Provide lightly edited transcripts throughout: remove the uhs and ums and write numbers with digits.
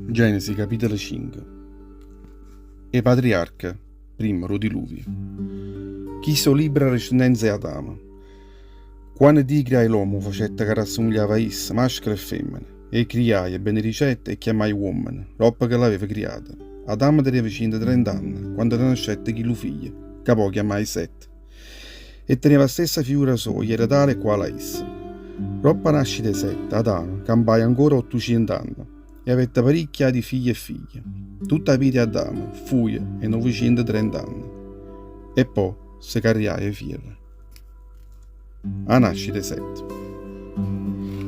Genesi capitolo 5 'E patriarche primma d' 'o diluvio. Chisto è 'o libbro d' 'a discendenza 'e Adamo. Quanno Dio criaje l'ommo 'o facette ca rassumigliava a isso, mascolo e femmena. E 'e criaje, 'e benedicette e 'e chiammaje uommene, doppo ca l'aveva criate. Adamo teneva cientotrent'anne quanno nascette chillu figlio, ca po' chiammaje Set. E teneva 'a stessa figura soja, era tale e quale a isso. Doppo 'a nascita 'e Set, Adamo campaje ancora ottucient'anne e avette paricchi ati figlie e figlie. Tutta 'a vita 'e Adamo fuje 'e novecientotrent'anne e po' se carriaje 'e fierro. 'A nascita 'e Set.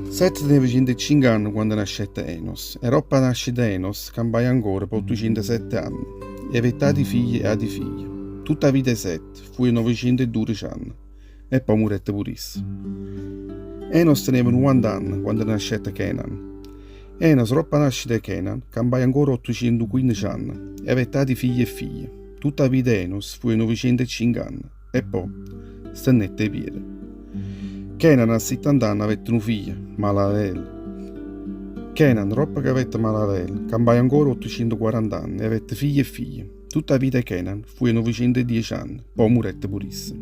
Set teneva cientocinche anne quando nascette Enos, e doppo 'a nascita 'e Enos campaje ancora pe ottucientosette anne, e avette ati figlie e ati figlie. Tutta 'a vita 'e Set fuje novecientodudece anne, e po' murette pure isso. Enos teneva nuvant'anne quando nascette Kenan. Enos, doppo 'a nascita 'e Kenan, campaje ancora ottucientoquinnece anne, e avette ati figlie e figlie. Tutta 'a vita 'e Enos fuje novecientocinche anne. E po' stennette 'e piede. Kenan a sittant'anne avette nu figlio, Malaleel. Kenan, doppo che avette Malaleel, campaje ancora ottucientoquarant'anne e avette figlie e figlie. Tutta 'a vita 'e Kenan fuje novecientodiece anne, po' murette pur'isso.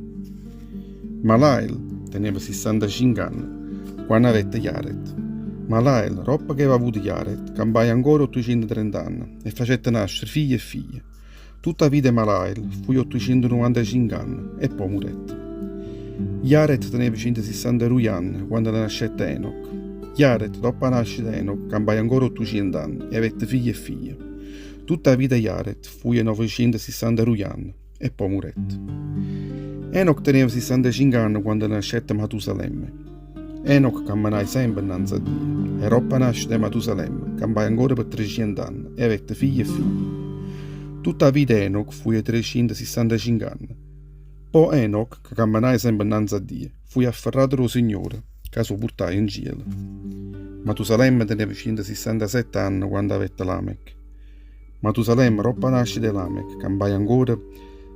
Malael teneva sissantacinch'anne quanno avette Jared. Malael, doppo che aveva avuto Jared, campaje ancora ottucientotrent'anne e facette nascere figlie e figlie. Tutta 'a vita 'e Malael fuje ottucientonuvantacinche anne e po' murette. Jared teneva cientosissantaduje anne quanno le nascette Enoch. Jared, doppo 'a nascita 'e Enoch, campaje ancora ottucient'anne e avette figlie e figlie. Tutta 'a vita 'e Jared fuje novecientosissantaduje anne e po' murette. Enoch teneva sissantacinche anne quanno le nascette Matusalemme. Enoch cammenaje sempe 'nnanze a Dio, e doppo 'a nascita 'e Matusalemme campaje ancora pe trecient'anne e avette figlie e figlie. Tutta 'a vita 'e Enoch fuje trecientosissantacinche anne. Po' Enoch, ca cammenaje sempe 'nnanze a Dio, fuje afferrato d' 'o Signore, ca s' 'o purtaje 'n cielo. Matusalemme teneva cientosissantasette anne quanno avette Lamech. Matusalemme, doppo 'a nascita 'e Lamech, campaje ancora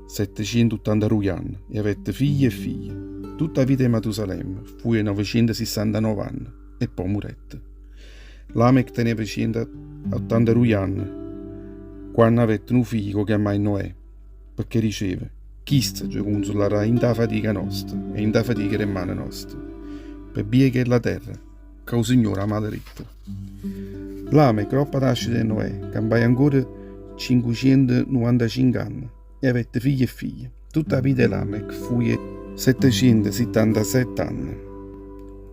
settecientottantaduje anne e avette figlie e figlie. Tutta 'a vita 'e Matusalemme fuje novecientosissantanove anne e po' murette. Lamech teneva cientottantaduje anne quanno avette nu figlio ca 'o chiammaje Noè, pecché diceva, Chisto ce cunzularrà 'int' 'a fatica nosta e 'int' 'a fatica d' 'e mmane noste, pe bbia 'e chella terra ca 'o Signore ha maleditto. Lamech, doppo 'a nascita 'e Noè, campaje ancora cincucientonuvantacinche anne e avette figlie e figlie. Tutta 'a vita 'e Lamech fuje settecientosittantasette anne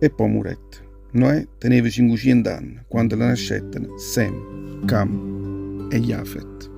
e po' murette. Noè teneva cincucient'anne quanno le nascettero Sem, Cam e Jafet.